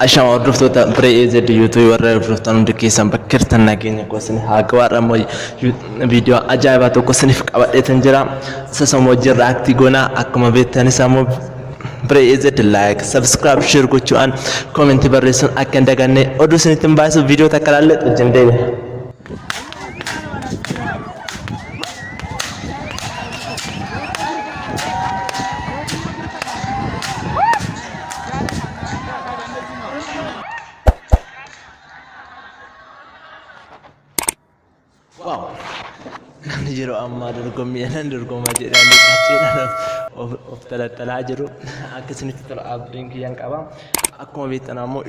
Ashama hordoftoota Biree AZ YouTube warra hordoftan hundi keessan bakka jirtan nageenya koo isin haa ga'u. Har'a immoo viidiyoo ajaa'ibaa tokko isiniif qabadheetan jira. Isa sama wajjin react goona. Akkuma beektanis ammoo Biree AZ like, subscribe, share gochuudhaan comment barreessuun akka hin daganne oduu isinitti hin baay'isu viidiyoo takka ilaallee wajjin deebina. Waaw! Namni yeroo ammaa dorgommii nan dorgoma jedhanii qacheedhaan of talattalaa jiru. Akka isinitti tolu abdiin kiyyaan qaba. Akkuma beektan ammoo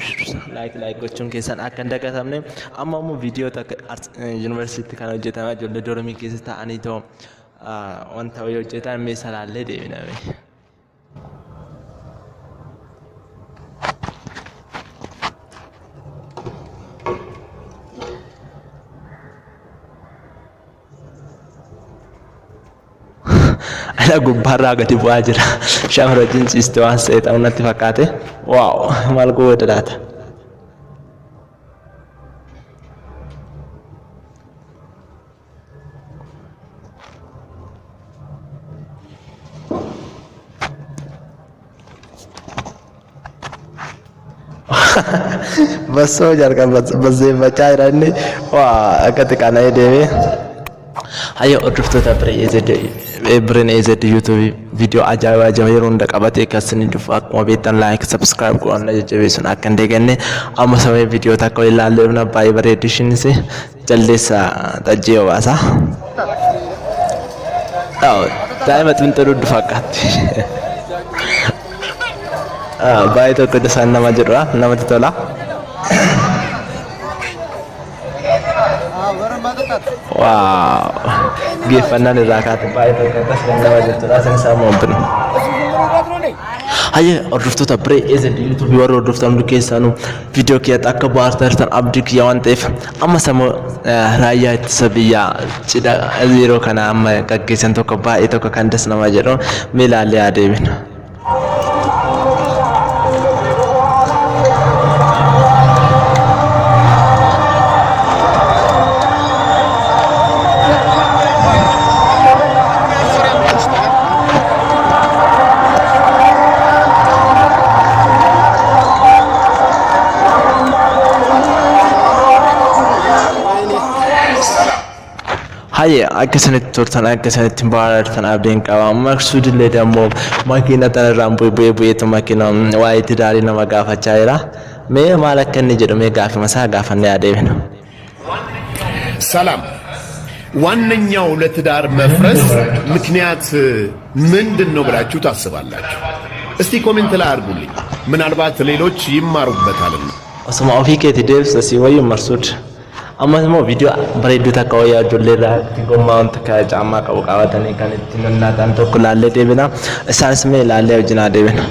like like gochuun keessan akka hin dagatamne. Amma ammoo viidiyoo takka yuunivarsiitii kan hojjetame ijoollee dormii keessa taa'anii too wanta wayii hojjetan mee salaallee deebiname. Ala gubbaarraa gadi bu'aa jira. Shamara wajjin ciiste waan seexan natti fakkaate. Waaw maal goota laata? Bassoo jalqaba basseeffachaa jira inni waa akkatti qaana'ee deemee. Hayya hordoftoota Bireen AZ YouTube viidiyoo ajaa'ibaa ajaa'ibaa yeroo hunda qabatee kan isin dhufu akkuma beektan like subscribe godhan na jajjabeessuun akka hin deeganne amma samee viidiyoo takka ilaallee dhufna baay'ee bareeddi ishiinis jaldeessa xajjee obaasa. Daa'ima xinxaluu fakkaatti. Baay'ee tokko isaan nama jedhudha namatti tola. Waaw geeffannaan irraa kaate baay'ee tokko akkas kan nama jettudha isin isaa moobbinu. Hayyee hordoftoota Biree AZ YouTube warra hordoftan hundi keessanuu viidiyoo kiyyatti akka bohaartaa jirtan abdii kiyya waan ta'eef amma sammuu raayyaa ittisa biyyaa cidha yeroo kana amma gaggeessan tokko baay'ee tokko kan das nama jedhu mee ilaallee haa deebinu. Haye akka isinitti toltan akka isinitti bohaartan abdiin qaba. Maqsuudillee dammoo makiina tanarraan bu'ee bu'ee bu'eetu makiina waa'ee tidaarii nama gaafachaa jira. Mee maal akka inni jedhu mee gaafima isaa gaafannee adeemna. ሰላም። ዋነኛው ለትዳር መፍረስ ምክንያት ምንድን ነው ብላችሁ ታስባላችሁ? እስቲ ኮሜንት ላይ አድርጉልኝ። ምናልባት ሌሎች ይማሩበታልና። Osuma ofii keeti deebista si wayyu marsuud. Ammas immoo viidiyoo bareedduu takka wayyaa ijoollee irraa itti gommaa wanta akka caammaa qabu qabatanii kan itti nonnaatan tokko laallee deebina. Isaanis mee laallee wajjin haa deebinu.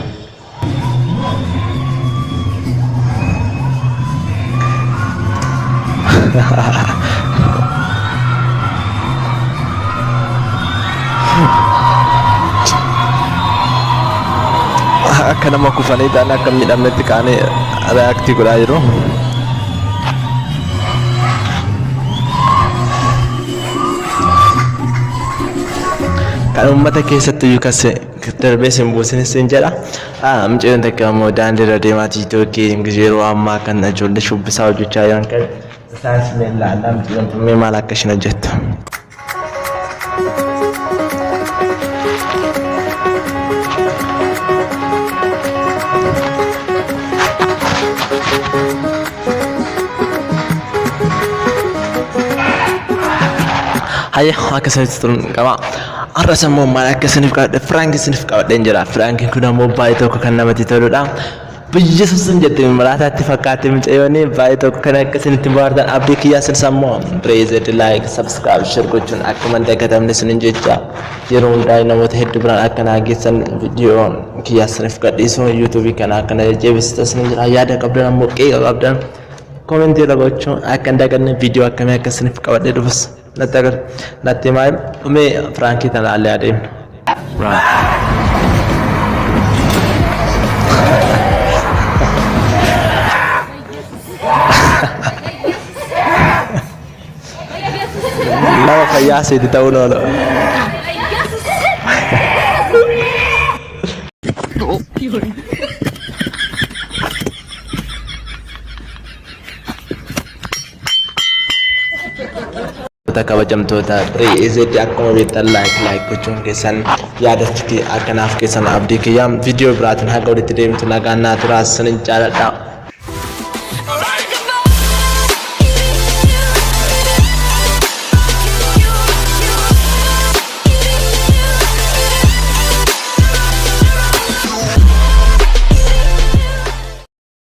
Akka nama kufanii ta'an akka miidhamnetti ka'anii reaaktii godhaa jiru. Kan uummata keessatti iyyuu kan darbee sin buusin sin jedha. Mucayyoon takka immoo daandii irra deemaa tiiktookii yeroo ammaa kana ijoollee shubbisaa hojjechaa jiran kan isaanis mee ilaallaa mucayyoon tun mee maal akka isheen hojjettu. Hayya akka isinitti tolun qaba. Har'as immoo maal akka isiniif qabadhe firaank isiniif qabadheen jira. Firaankiin kun ammoo baay'ee tokko kan namatti toludha. Biyya sun jette maraataatti fakkaate mucayyoon baay'ee tokko kan akka isinitti bohaartan abdii kiyyaa sin sammoo Bireezed like subscribe share gochuun akkuma hin dagatamne isinin jecha yeroo hundaa namoota hedduu biraan akka naa geessan viidiyoo kiyyaa isiniif gadhiisu yuutuubii kana akka na jajjabeessitan isinin jira yaada qabdan ammoo qeeqa qabdan koomentii irra gochuun akka hin daganne viidiyoo akkamii akka isiniif qabadhee dhufus natti agar natti himaa mee firaankii tana ilaallee adeemna. Hiriyaa seeti ta'uun oola. Kabajamtoota Re'eezeetti akkuma beektan like like gochuun keessan yaadachuuti akkanaaf keessan abdii kiyya viidiyoo biraatiin haga walitti deemtu nagaan naa turaa sinin jaaladha.